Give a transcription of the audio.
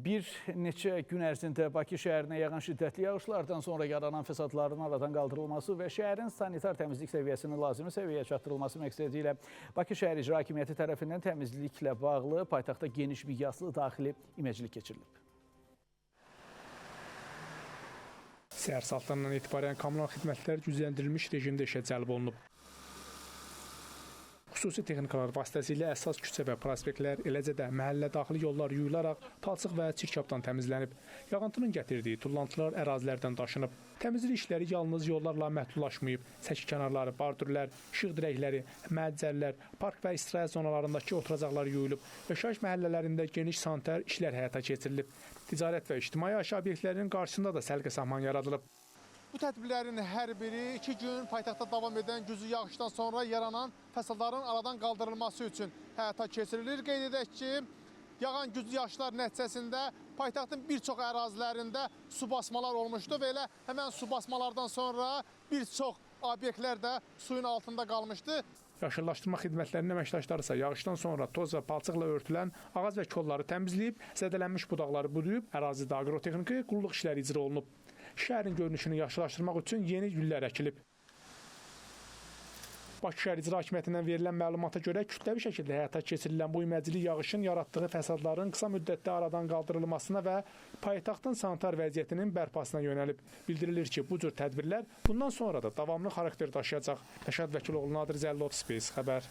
Bir neçə gün ərzində Bakı şəhərinə yağan şiddətli yağışlardan sonra yaranan fəsadların aradan qaldırılması və şəhərin sanitar təmizlik səviyyəsinin lazımi səviyyəyə çatdırılması məqsədi ilə Bakı şəhər İcra Hakimiyyəti tərəfindən təmizliklə bağlı paytaxtda geniş miqyaslı daxili iməclik keçirilib. Səhər saatlarından etibarən kommunal xidmətlər gücləndirilmiş rejimdə işə cəlb olunub. Xüsusi texnikalar vasitəsilə əsas küçə və prospektlər, eləcə də məhəllə daxili yollar yuyularaq palçıq və çirkabdan təmizlənib. Yağıntının gətirdiyi tullantılar ərazilərdən daşınıb. Təmizlik işləri yalnız yollarla məhdudlaşmayıb. Səki kənarları, bardurlər, işıq dirəkləri, mərcərlər, park və istirahət zonalarındakı oturacaqlar yuyulub. Yaşayış məhəllələrində geniş sanitar işlər həyata keçirilib. Ticarət və ictimai yaşayış obyektlərinin qarşısında da səlqə-sahman yaradılıb. Bu tədbirlərin hər biri 2 gün paytaxtda davam edən güclü yağışdan sonra yaranan fəsadların aradan qaldırılması üçün həyata keçirilir. Qeyd edək ki, yağan güclü yağışlar nəticəsində paytaxtın bir çox ərazilərində su basmalar olmuşdu və elə həmən su basmalardan sonra bir çox obyektlər də suyun altında qalmışdı. Yaşıllaşdırma xidmətlərinin əməkdaşları isə yağışdan sonra toz və palçıqla örtülən ağac və kolları təmizləyib, zədələnmiş budaqları budayıb, ərazidə aqrotexniki qulluq işləri icra olunub. Şəhərin görünüşünü yaşıllaşdırmaq üçün yeni güllər əkilib. Bakı şəhər İcra Hakimiyyətindən verilən məlumata görə kütləvi şəkildə həyata keçirilən bu iməclik yağışın yaratdığı fəsadların qısa müddətdə aradan qaldırılmasına və paytaxtın sanitar vəziyyətinin bərpasına yönəlib. Bildirilir ki, bu cür tədbirlər bundan sonra da davamlı xarakter daşıyacaq. Rəşad Vəkiloğlu, Nadir Zəllov, Space xəbər.